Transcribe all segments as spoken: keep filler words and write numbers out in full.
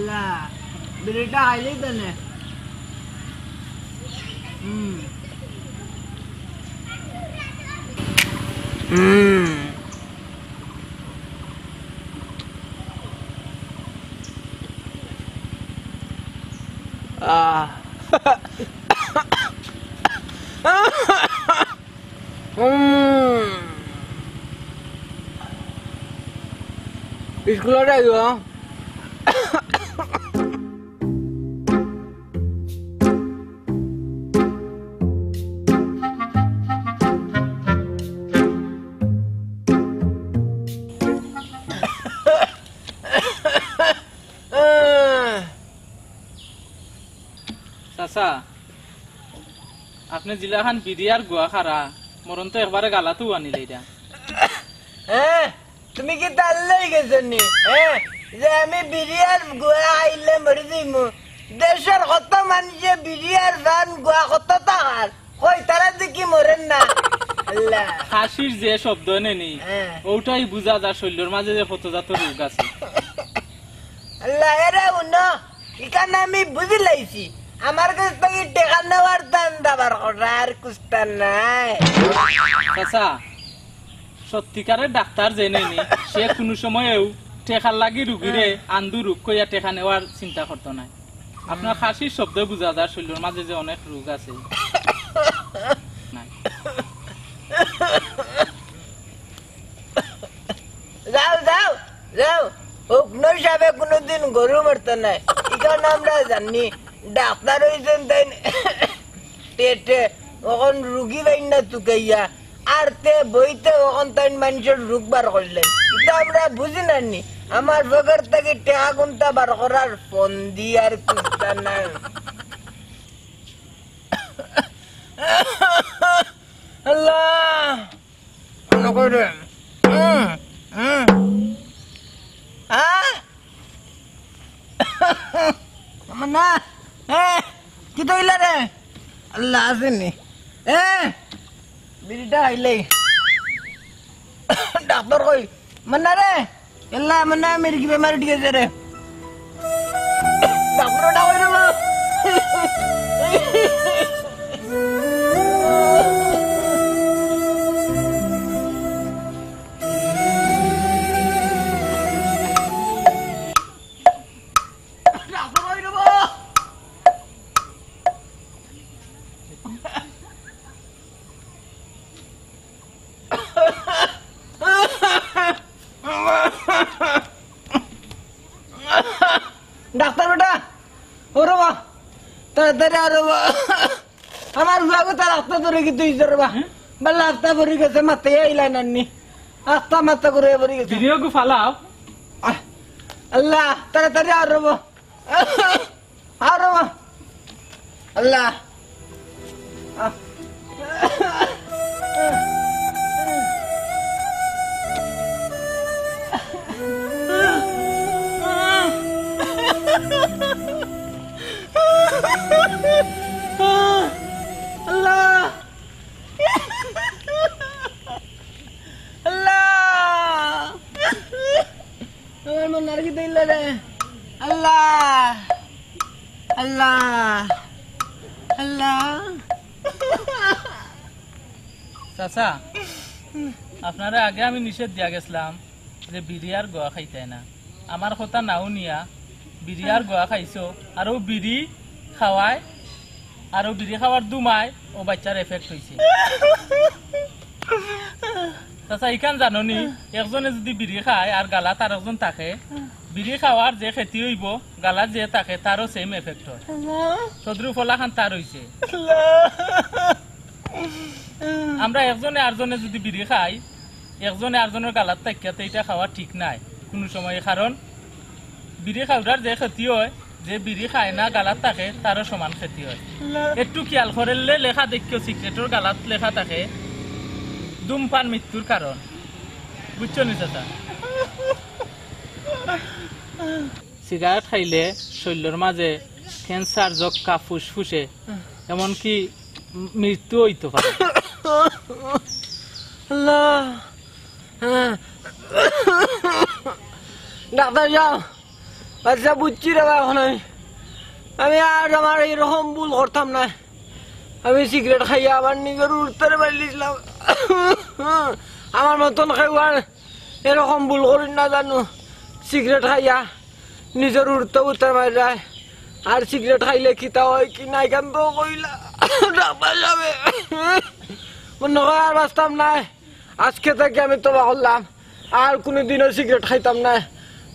লা, বিড়িটা খাইলেই তো নে। হুম। হুম। আহ। হুম। স্কুলে যাইও। চাচা, আপনে জিলাখান বিড়ি আর গুয়া খারা, মরণ তো একবারে গালাতু আনিলে এটা। হ্যাঁ, তুমি কিতা আল্লাহ গেছো নি? হ্যাঁ, যে আমি বিড়ি আর গুয়া খাইলে মরি যাইমু। দেশর কত মানষে বিড়ি আর পান গুয়া কত তা খার। কই তারা দেখি মরের না। আল্লাহ। খাসির যে শব্দ নেনি, হ্যাঁ। ওটাই বুঝা যায় শরীরর মাঝে যে কত জাত রোগ আছে। আল্লাহ, এরে উনো, ইখান আমি বুঝি লাইছি। আমার কাছ থাকি টেকা নেওয়ার ধান্দা বার করা আর কুস্তা নাই। চাচা, সত্যিকারের ডাক্তার যে নেনি, সে কুনু সময়ও টেকার লাগি রুগীরে আন্দু রোগ কইয়া টেকা নেওয়ার চিন্তা করতো নায়। আপনার খাসির শব্দে বুঝা যায় শরীরর মাঝে যে অনেক রোগ আছে। নাই। যাও, যাও, যাও। হুকনো সাবে কুনুদিন গরু মারতা নায়। ইখান আমরা জানি। ডাক্তার অইছইন তাইন টেটে। অখন রুগী বাইন না তুকাইয়া। আর তে বইতে অখন তাইন মানষর রোগ বার করলেন। ইতা আমরা বুঝি না নি। আমার পকেট থাকি টেকা কুন্তা বার করার ফন্দি আর কুন্তা নাই। আল্লাহ। মনে করে। হুম, হুম। আহ? আমার না। এ, কিতা অইলা রে? আল্লাহ আছে নি? এ, বিড়িটা খাইলে। ডাক্তার কই? মান্না রে। আল্লাহ, মান্না, আমার কি বেমার উঠি গেছে রে? ডাক্তার ডাক রে বাবা। ডাক্তার কই রে বাবা? ডাক্তার বেটা, ও রে বা, তাড়াতাড়ি আ রে বা। আমার বাবু তার আস্তা ধরে কি তুই ধরে বা? বাল্লা আস্তা পড়ি গেছে, মাথায় আইলা নান্নি। আস্তা মাথা করে পড়ি গেছে। ভিডিও গু ফালাও। আহ, আল্লাহ, তাড়াতাড়ি আ রে বা। আরে বাবা। আল্লাহ। আহ। আল্লাহ। আল্লাহ। আমার মন আর কি দিল রে? আল্লাহ, আল্লাহ, আল্লাহ। চাচা, আপনারে আগে আমি নিষেধ দিয়া গেছলাম যে বিড়ি আর গুয়া খাইতায় না। আমার কথা না হুনিয়া বিড়ি আর গুয়া খাইছো, আর অউ বিড়ি খাওয়ায়, আর অউ বিড়ি খাওয়ার ধুমায় অউ বাইচ্চার effect অইছে। চাচা, ইখান জানো নি, একজনে যুদি বিড়ি খায় আর গালাত আরকজন থাকে, বিড়ি খাওয়ার যে ক্ষতি অইবো, গালাত যে থাকে, তারও same effect অয়। তদ্রুপ অলাখান তার অইছে। আমরা একজনে আরজনে যুদি বিড়ি খাই, একজনে আরজনর গালাত থাকিয়া, তে ইটা খাওয়া ঠিক নায় কুনু সময়ে, কারণ বিড়ি খাওয়ার যে ক্ষতি অয়, যে বিড়ি খায় না, গালাত থাকে, তারও সমান ক্ষতি অয়। একটু খিয়াল করলে লেখা দেখিও, সিগারেটর গালাত লেখা থাকে, "ধূমপান মৃত্যুর কারণ।" বুঝছো নি চাচা? সিগারেট খাইলে শরীলর মাঝে ক্যান্সার, যক্ষ্মা, ফুসফুসে, এমনকি মৃত্যু অইতো পারে। আল্লাহ। ডাক্তার যাও। আচ্ছা, বুঝছি রে বা, অখন আমি, আমি আর আমার এইরকম ভুল করতাম না। আমি সিগারেট খাইয়া আমার নিজর উরুত্তারে মারি দিলাম। আমার মতন কেউ আর এরকম ভুল করি না জানো, সিগারেট খাইয়া নিজর উরুত্তা উত্তর মারি যায়। আর সিগারেট খাইলে কিতা অয় কি না, ইখান তো কইলা ডাক্তার সাবে। মনে হয় আর বাঁচতাম না। আজকে থাকি আমি তওবা করলাম, আর কুনুদিনও সিগারেট খাইতাম না।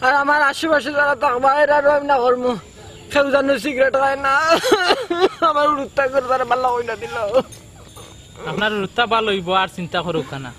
আর আমার আশেপাশে যারা থাকবা, এরারেও আমি না করমু। কেউ জানো সিগারেট খায় না। আমার উরুত্তা করে তারা ভালা কইলা দিল। আপনার উরুত্তা ভালা অইবো, আর চিন্তা করউক্কা না।